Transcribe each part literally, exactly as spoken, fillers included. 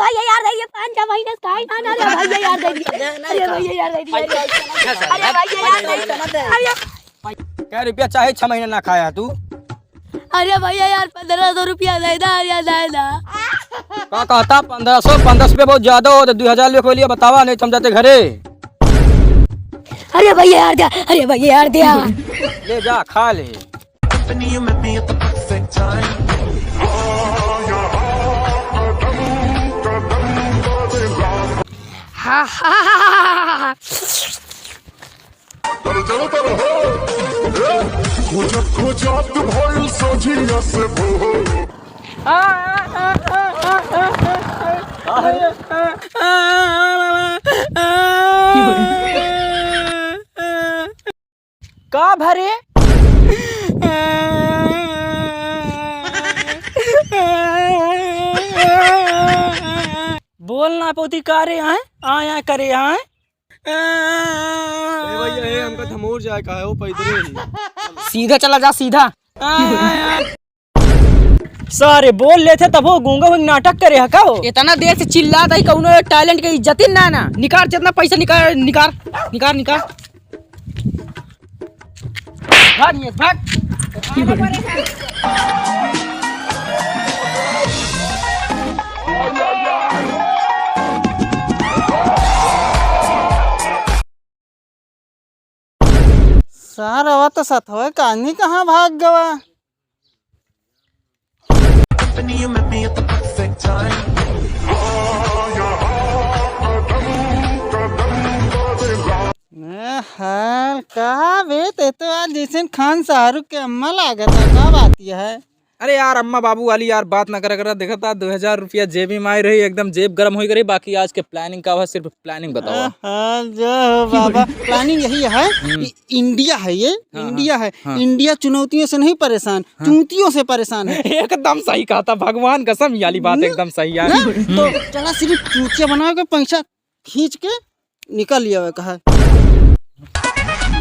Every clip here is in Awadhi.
भैया यार, दे दिया, पाँच छह महीने से खाई ना, ना, अरे भैया यार, दे दिया। अरे भैया यार, दे दिया। अरे भैया यार, दे दिया। अरे कै रुपया चाहे छह महीने ना खाया तू? अरे भैया यार, पन्द्रह सौ रुपया दे दा, अरे दे दा। का कहता पन्द्रह सौ? पन्द्रह सौ रुपया बहुत ज्यादा होत, दुइ हजार लेके बोलिया बतावा, नहीं तो हम जाते घरे। अरे भैया यार द्या, अरे भैया यार द्या। ले जा, खा ले। हा, हा, हा, हा, हा। खोजत खोजत भइल सझिया से भोर। का भरे? बोल ना पौती का रे, आए, आए, आए करे, आए। ए भैया, ए, हमका धमोर जाए का है, वो पैदल ही। सीधा चला जा, सीधा। सारे बोल लेते तब हो गूंगा हुई नाटक करे है का हो? इतना देर से चिल्लात है, कौनो talent के इज्जत ही ना, ना। निकार जितना पैसा निकार, निकार, निकार, निकार। भाग, ये भाग। सारा तो सतवे कानी कहाँ भाग गवा? ए हाल का बे, ते तो आज जैसे खान शाहरुख के अम्मा लागत है, का बात यह है? अरे यार, अम्मा बाबू वाली यार बात ना करा करा। देखा था, दो हजार रुपया जेबी में आई रही, एकदम जेब गरम होई गई। बाकी आज के planning का हुआ, सिर्फ planning बताओ। आहा, जो हो बाबा, planning यही है। हम्म। इ-, India है ये, हाँ, India हाँ, है। हाँ। India चुनौतियों से नहीं परेशान, हाँ। चूतियों से परेशान है। एकदम सही कहा था, भगवान कसम, ये वाली बात हम्म। एकदम सही है। ना? हम्म। तो चला सिर्फ चूतिया बना के पैसा खींच के निकल लिया हुआ कहा।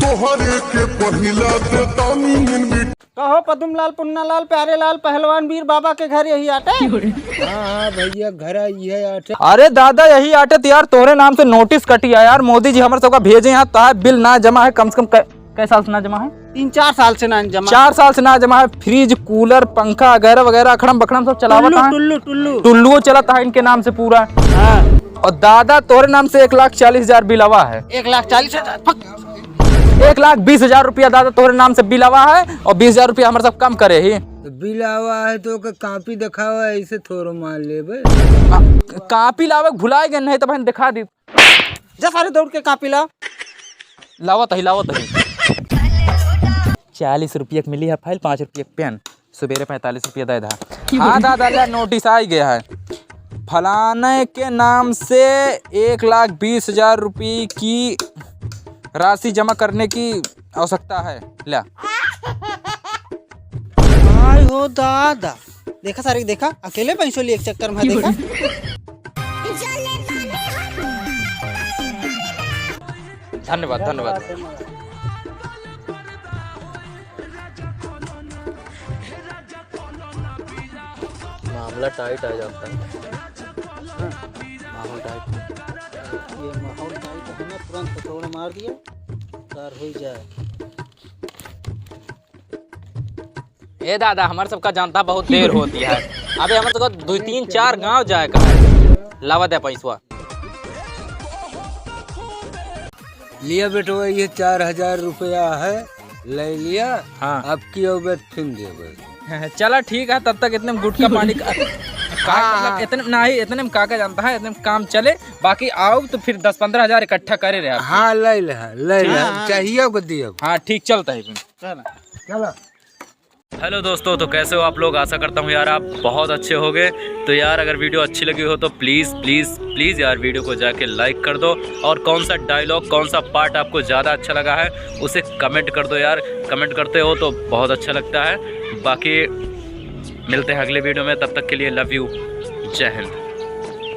तोहरे के पहिला देतानी मिनट। कहो पदुम लाल, पुन्ना लाल, प्यारे लाल, पहलवान वीर बाबा के घर यही आटे? हाँ, हाँ भैया, घर यही आटे। अरे दादा, यही आटे तो यार, तोहरे नाम से notice कटी है यार। मोदी जी हमर सबका भेजे यहाँ, तो है bill ना जमा है, कम से कम कै, कै साल से ना जमा है? तीन चार साल से ना जमा। चार साल से ना जमा है। Fridge, cooler, पंखा वगैरह वगैरह, अखड़म बखड़म सब चलावत टुल्लू, हैं। टुल्लू, टुल्लू। टुल्लुओ चलत है इनके नाम से पूरा। हाँ। और दादा, तोरे नाम से एक लाख चालीस हजार bill आवा है। एक लाख चालीस हजार, फक। एक लाख बीस हजार रुपया दादा, तोरे नाम से bill आवा है और बीस हजार रुपया हमर सब कम करे ही। तो bill आवा है तो ओकर copy देखावा, ऐसे थोड़ो मान लेबे। आ, copy लावे के भुलाए गए नहीं, तब हम दिखा दी। जा सारे दौड़ के copy ला। लावत ही, लावत ही। चालीस रुपया के मिली है file, पाँच रुपया के pen। सुबेरे पैंतालीस रुपया दे दा। हाँ दादा, ले notice आ गया है। फलाने के नाम से एक लाख बीस हजार रुपये की राशि जमा करने की आवश्यकता है। ले। हाय हो दादा। देखा सारे, देखा, अकेले पैसों लिए एक चक्कर में, देखा। धन्यवाद, धन्यवाद। मामला tight आ जाता है। हाँ, माहौल tight। ये माहौल tight है ना, तुरंत हथौड़ा मार दिया, कार हो ही जाए। ए दादा, हमर सबका जनता बहुत देर होती है। अबे हमर सबका दो तीन चार गांव जाए का है। लावा दे पैसवा। लिया बेटवा, ये चार हजार रुपया है, ले लिया। हाँ। अब की औबत फिर देबे। चला ठीक है, तब तक इतने में गुटखा पानी का, का हाँ, मतलब हाँ। इतने में नहीं, इतने में काका जानता है, इतने में काम चले, बाकी आओ तो फिर दस पन्द्रह हजार इकट्ठा करे रहे आप। हाँ, ले ले, ले ले, हाँ। चाहिए को दियो। हाँ, ठीक, चलता है फिर। चला। चला। Hello दोस्तों, तो कैसे हो आप लोग? आशा करता हूँ यार आप बहुत अच्छे होगे। तो यार अगर video अच्छी लगी हो तो please please please यार video को जाके like कर दो, और कौन सा dialogue, कौन सा part आपको ज़्यादा अच्छा लगा है उसे comment कर दो यार। Comment करते हो तो बहुत अच्छा लगता है। बाकी मिलते हैं अगले video में, तब तक के लिए love you, जय हिंद।